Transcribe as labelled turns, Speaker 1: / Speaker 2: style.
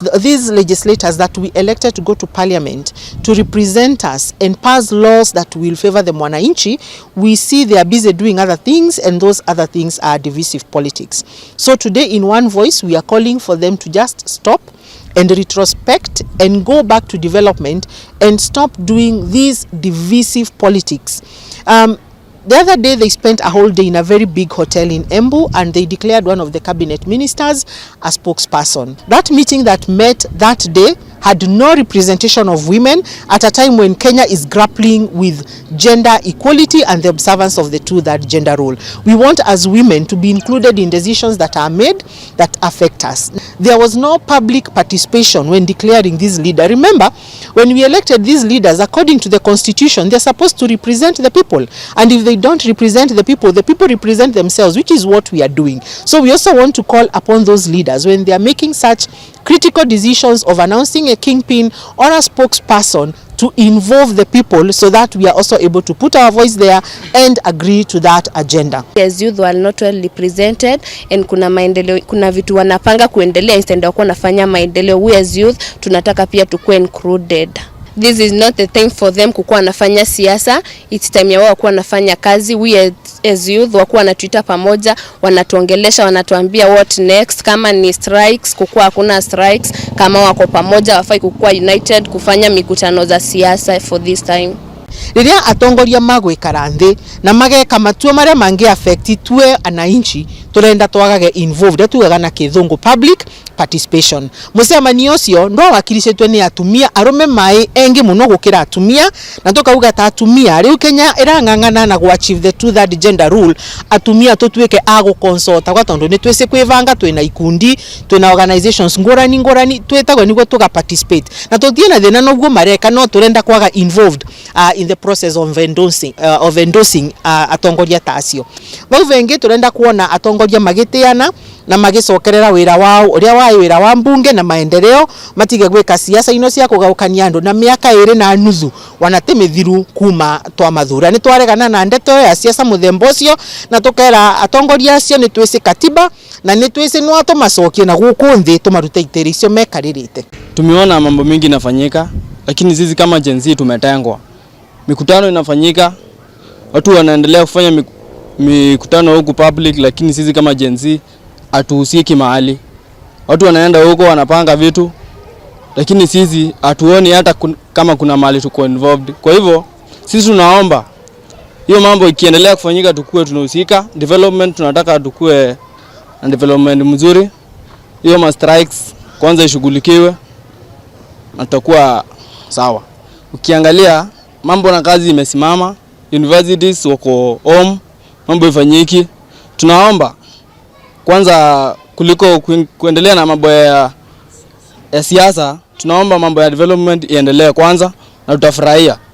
Speaker 1: These legislators that we elected to go to parliament to represent us and pass laws that will favor the mwananchi, we see they are busy doing other things, and those other things are divisive politics. So today, in one voice, we are calling for them to just stop and retrospect and go back to development and stop doing these divisive politics. The other day, they spent a whole day in a very big hotel in Embu, and they declared one of the cabinet ministers a spokesperson. That meeting that met that day had no representation of women at a time when Kenya is grappling with gender equality and the observance of the two-third gender rule. We want as women to be included in decisions that are made that affect us. There was no public participation when declaring this leader. Remember, when we elected these leaders, according to the constitution, they're supposed to represent the people. And if they don't represent the people represent themselves, which is what we are doing. So we also want to call upon those leaders, when they are making such critical decisions of announcing a kingpin or a spokesperson, to involve the people so that we are also able to put our voice there and agree to that agenda.
Speaker 2: As youth were not well represented and kuna maendeleo, kuna vitu wanapanga kuendelea instead ya kuwa wanafanya maendeleo. We as youth tunataka pia tukue included. This is not the time for them kukuwa wanafanya siasa, it's time ya wao kuwa wanafanya kazi. We as youth wakuwa wanatuita pamoja, wanatuongelesha, wanatuambia what next. Kama ni strikes, kukuwa hakuna strikes, kama wako pamoja, wafai kukuwa united kufanya mikutano za siasa for this time.
Speaker 1: Riria atongoria magwikara nthi na mageka matua maria mangi affect tue ananchi, turenda twagage involved, tugaga na kithungu public participation. Mucemanio ucio ndo wakiricitwe ni atumia, arume mai engi muno gukira atumia, na tukauga ta atumia riu Kenya irang'ang'ana na gu achieve the two-third gender rule, atumia tutuike a guconsulta kwa tondu ni twisi kwivanga, twina ikundi, twina organizations ngurani ngurani, twitagwo niguo tuga participate na tutie na thina noguo mareka, no turenda kwaga involved in the process of endorsing atongoria ta acio. Vau vengi turenda kuona atongoria magitiana na magicokerera wira wao uria wai wira wa mbunge na maendeleo, matige gwika siasa ino cia kugaukania andu na miaka 2.5 wanate mithiru kuma twa mathura. Ni twaregana na ndeto ya siasa muthemba ucio na tukera atongoria acio ni twisi katiba na ni twisi no tumacokie na guku nthi tumarute itiri icio mekaririte.
Speaker 3: Tumeona mambo mingi inafanyika, lakini sisi kama Gen Z tumetengwa. Mikutano inafanyika, watu wanaendelea kufanya mikutano huku public, lakini sisi kama Gen Z hatuhusiki mahali. Watu wanaenda huko wanapanga vitu, lakini sisi hatuoni hata kama kuna mahali tuko involved. Kwa hivyo sisi tunaomba hiyo mambo ikiendelea kufanyika tukue tunahusika. Development, tunataka tukue na development mzuri. Hiyo ma strikes kwanza ishughulikiwe na tutakuwa sawa. Ukiangalia mambo na kazi imesimama, universities wako home, mambo ifanyiki. Tunaomba kwanza kuliko kuendelea na mambo ya siasa, tunaomba mambo ya development iendelee kwanza na tutafurahia.